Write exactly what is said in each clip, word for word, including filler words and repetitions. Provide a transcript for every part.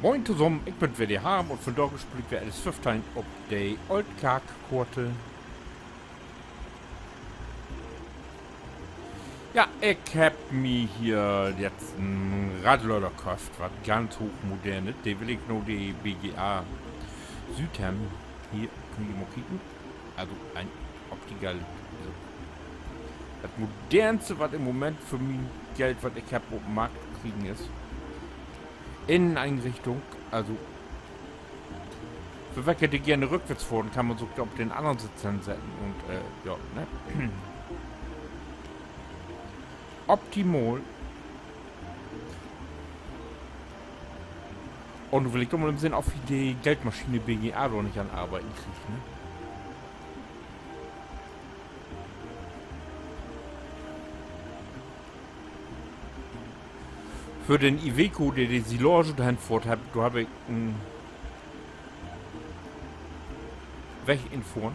Moin tosamen, ik bün weer de Harm un vundaag speel ik weer L S föffteihn op de Oldkarkkoort. Ja, ik hebb mi hier jetzt en Radlader köfft, wat ganz hoochmodern is. De will ik na de B G A Süd hebben. Hier, köönt ji mal kieken. Also, en Optiker, also, dat Modernste, wat in'n Moment för mien Geld, wat ik hebb, op 'n Markt to kriegen is. Inneneinrichtung, also, för welke, de geern rückwärts fohren, kann man sik dor op den annern Sitz hensetten un, äh, ja, ne? Optimal. Un nu will ik doch mal even sehn, of wi de Geldmaschine B G A dor nich an Arbeiden kriegt, ne? För den Iveco, de de Silage dorhen fohrt, hebb, dor hebb ik en Weg infohren.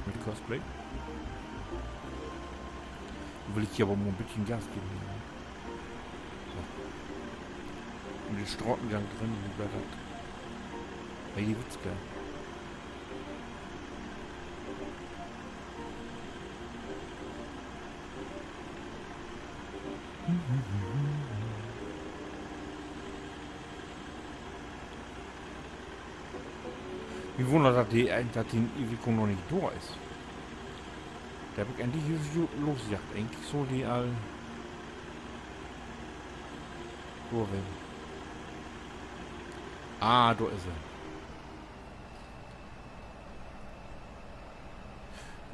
Mit Courseplay. Nu will ik hier aver mal en beten Gas geven, ne? So. In den Stratengang drin, wo weer dat? Heidewitzka. Mi wunnert dat, de, äh, dat de Iveco noch nich dor is. De hebb ik egentlich hier so losjagt. Egentlich sull de al dor ween. Ah, dor is he.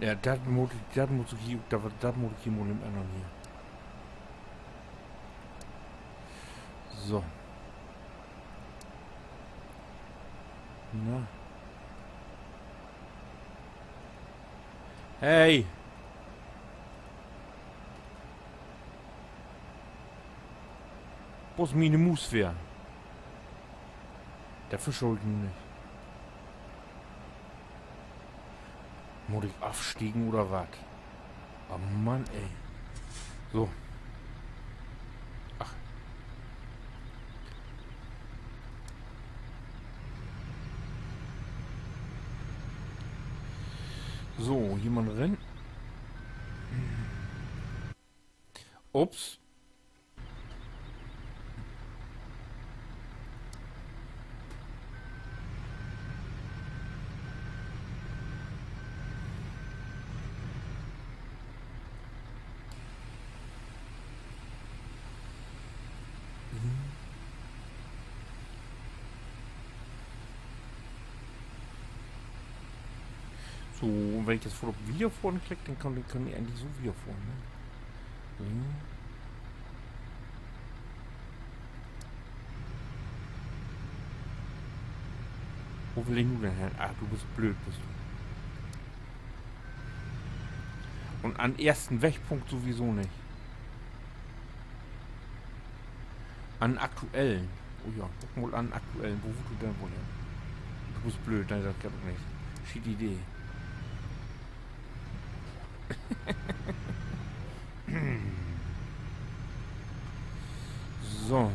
Ja, dat mutt ik, dat mutt ik hier, dat, dat mutt ik hier mal even ännern hier. So. Na. Hey! Wo is miene Muus weer? Dat verstah ik nu nich. Mutt ik afstiegen oder wat? Oh Mann, ey. So. Ach. So, hier mal rin. Ups. So, un wenn ik nu vör op Wiederfohren klick, denn kann, denn kann ik egentlich so wiederfohren, ne? So. Wo will ik nu denn hen? Ah, du büst blööd, büst du. Un an'n eersten Wegpunkt sowieso nich. An'n aktuellen. Oh ja, kiek mal an'n aktuellen. Wo wullt du denn woll hen? Du büst blööd, nee, dat geiht ok nich. Schiet Idee. So.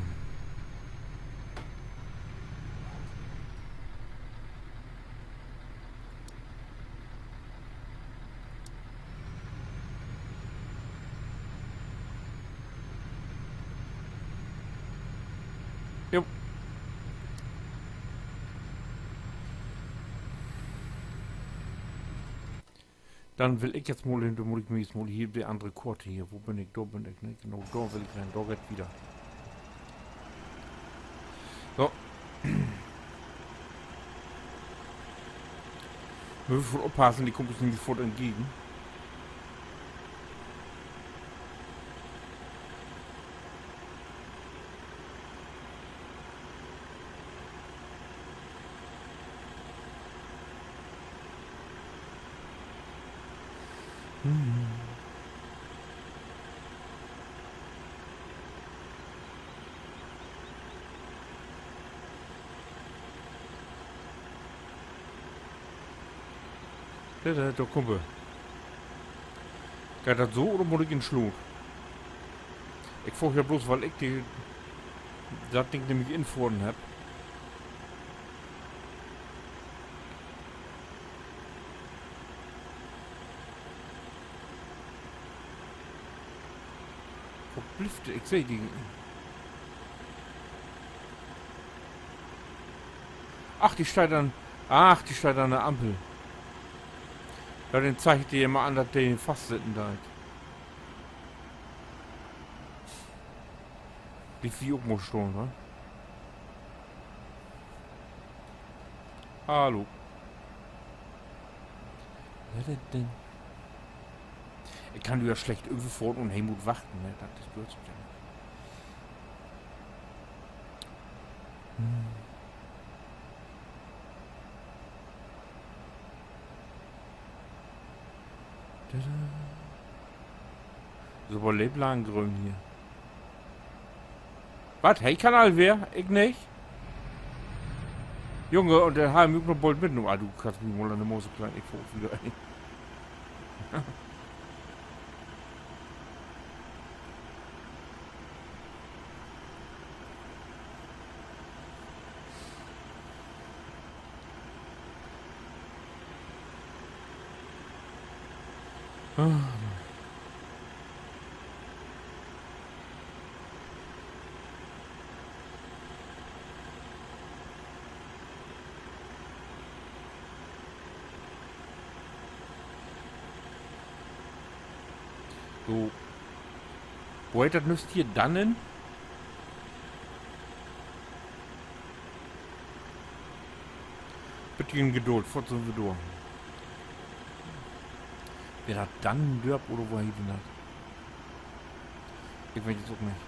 Jo. Denn will ik jetzt mal, denn mutt ik mi jetzt mal hier de annere Koort hier. Wo bün ik? Dor bün ik, ne? Genau, dor will ik hen. Dor geiht dat wieder. So. Mööt wi woll oppassen, de kummt uns nämlich foorts entgegen. Ja, dor, dor kummt he. Geiht dat so oder mutt ik in Sloot? Ik fraag ja bloots, wiel ik de Dat Ding nämlich infohren hebb. Wo blifft de? Ik seh de. Ach, de steiht an, ach, de steiht an de Ampel. Ja, denn zeigt de immer an, dat de fastsitten deit. De wi ok mal stahn, wa? Hallo. Wat denn? Ik kann dor ja slecht överfohren un he mutt wachten, ne? Dat, dat gehört sik ja nich. Tada. Is aver leep lang gröön hier. Wat? He kann al weer? Ik nich? Junge, un denn harr he mi ok noch bold mitnahmen. Ah, du kannst mi mal an de Maus klemmen, ik fohr ok wieder. So. Wo heet dat Nüst hier? Dannen? Bitte in Geduld, foort sünd wi dor. Weer dat Dannendörp oder wo heet dat? Ik weet dat ok nich.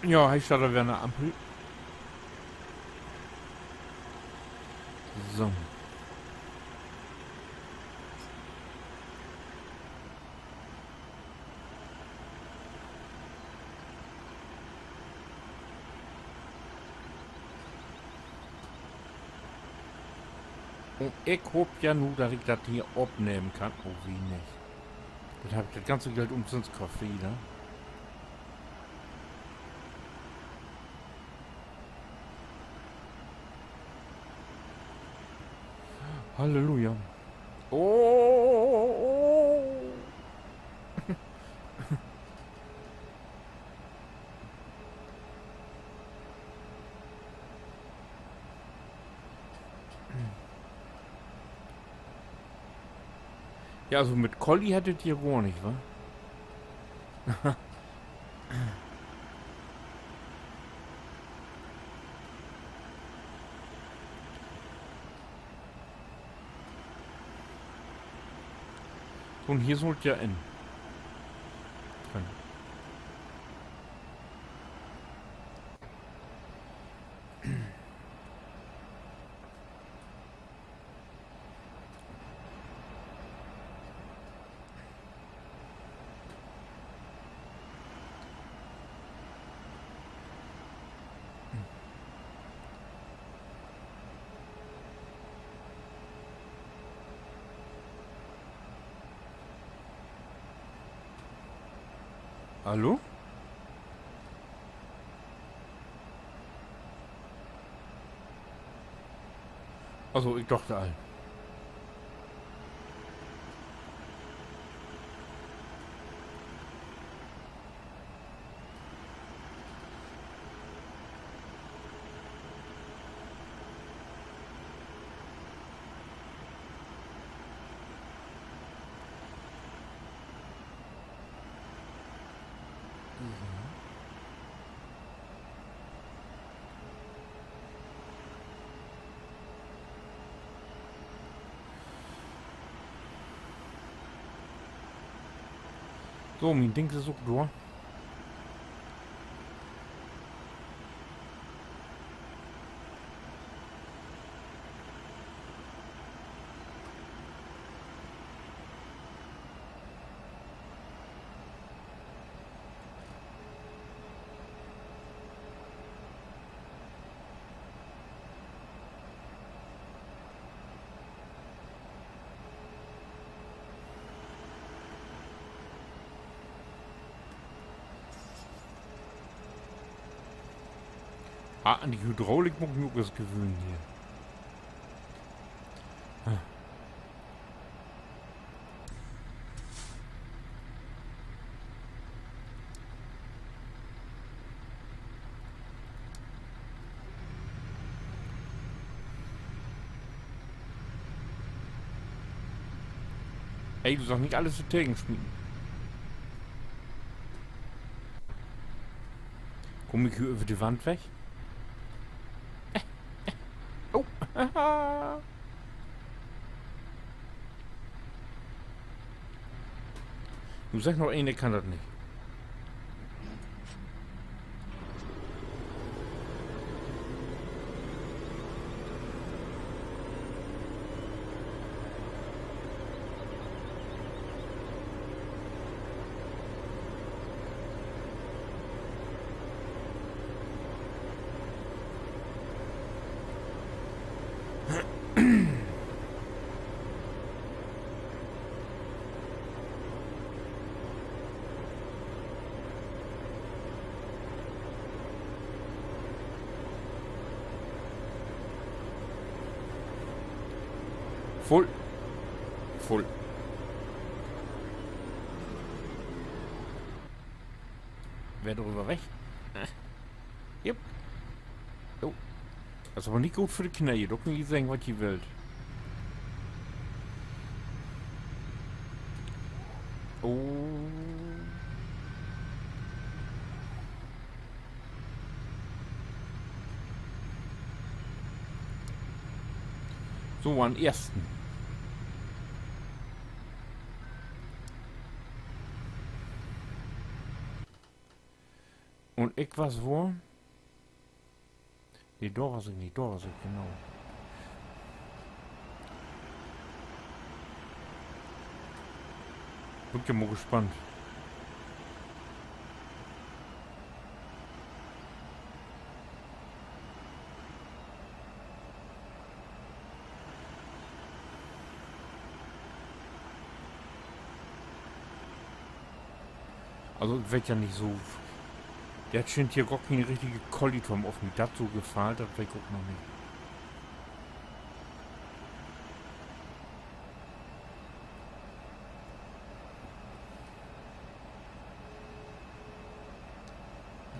Ja, he steiht dor weer an de Ampel. So. Un ik hoop ja nu, dat ik dat hier opnehmen kann. Oh, wie nich. Denn heff ik dat ganze Geld ümsünst köfft, ne? Halleluja. Oh. Ja, also mit Kolli hett dat hier gor nich, wa? Un hier schall dat ja in. Hallo? Also, ik docht al. So, mien Dings is ok dor. Ah, an de Hydraulik mutt ik mi ok eerst gewöhnen hier. Ey, du sachst nich allens dor tegen smieten. Kumm ik hier över de Wand weg? Oh. Nu seggt noch een, de kann dat nich. Vull. Vull. Weer dröver weg. Jupp. Oh. Dat is aver nich goot för de Knee. Dor köönt ji seggen, wat ji wüllt. Oh. So, an'n eersten. Un ik was wo? Nee, dor was ik nich, dor was ik, genau. Bün ik ja mal gespannt. Also, ik weet ja nich so. Dat schient hier gor keen richtige Kolli to hebben. Of mi dat so gefallt, dat weet ik ok noch nich.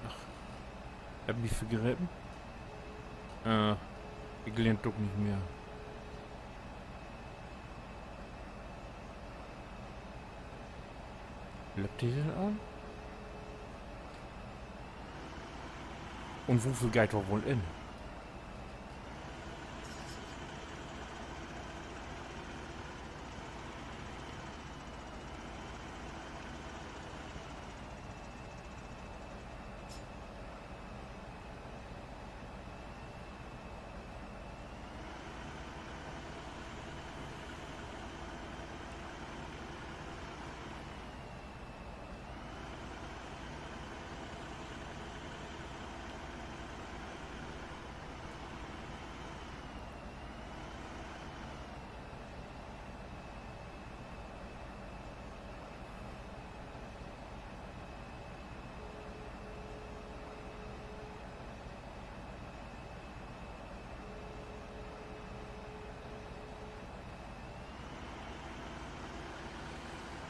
Ach, heff mi vergrepen. Äh, ik glööv ok nich mehr. Löppt de denn al? Un woveel geiht dor woll in?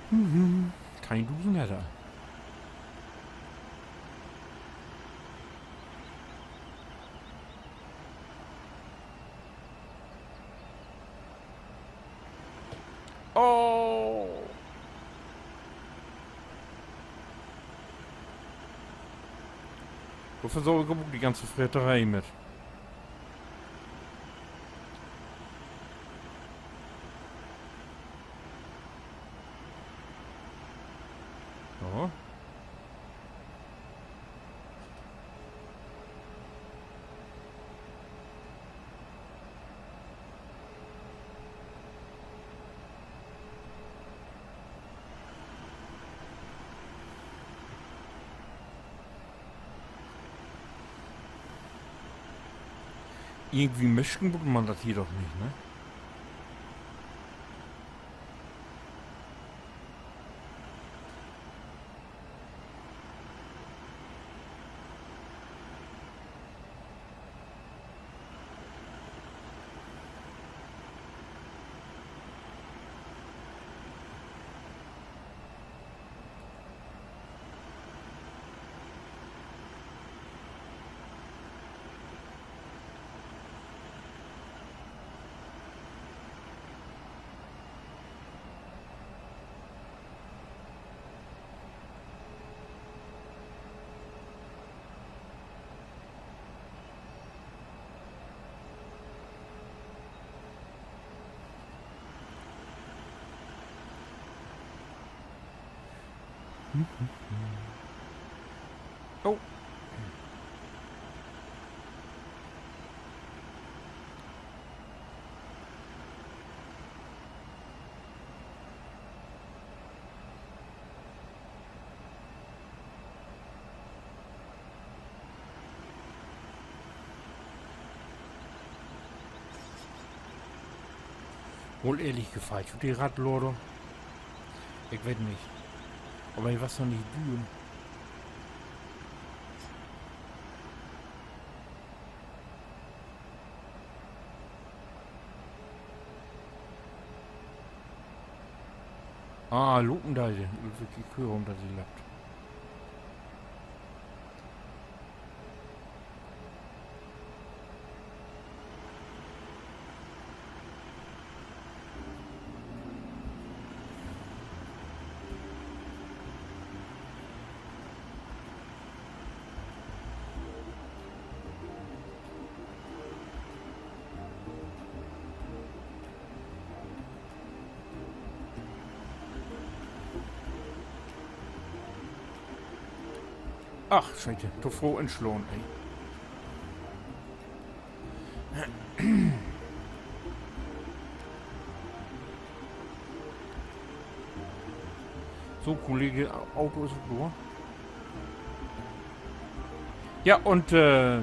Mhm. Keen Dusendhedder. Oh. Dor versorg ik ok de ganze Freteree mit. So. Irgendwie mischen mutt man dat hier doch nich, ne? Oh. Woll ehrlich gefallt, de Radlader? Ik weet nich. Aver he was doch nich düür. Ah, lopen deit he. Ik höör, dat he löppt. Ach, Scheiße, to fröh inslahn, ey. So, Kollege, Auto is ok dor. Ja, un, äh,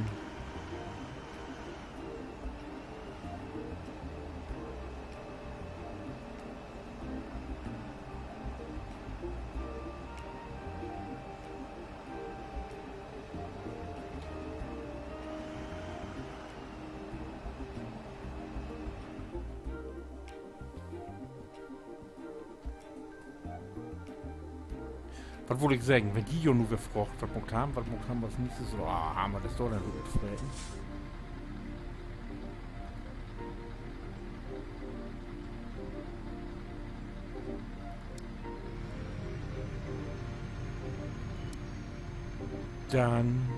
Wat wull ik seggen? Wenn ji jo nu weer fraagt, wat maakt wi, wat maakt wi as nächstes? Oder, ah, harrn wi dat dor denn utfreten? Denn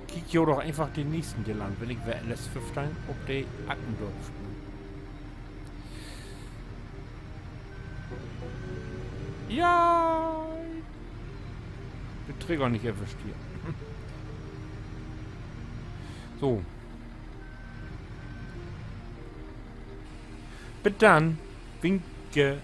kiek jo doch eenfach den nächsten Deel an, wenn ik weer L S föffteihn op de Ackendörp speel. Ja, de Trigger nich erwischt hier. So. Bit dann. Winke.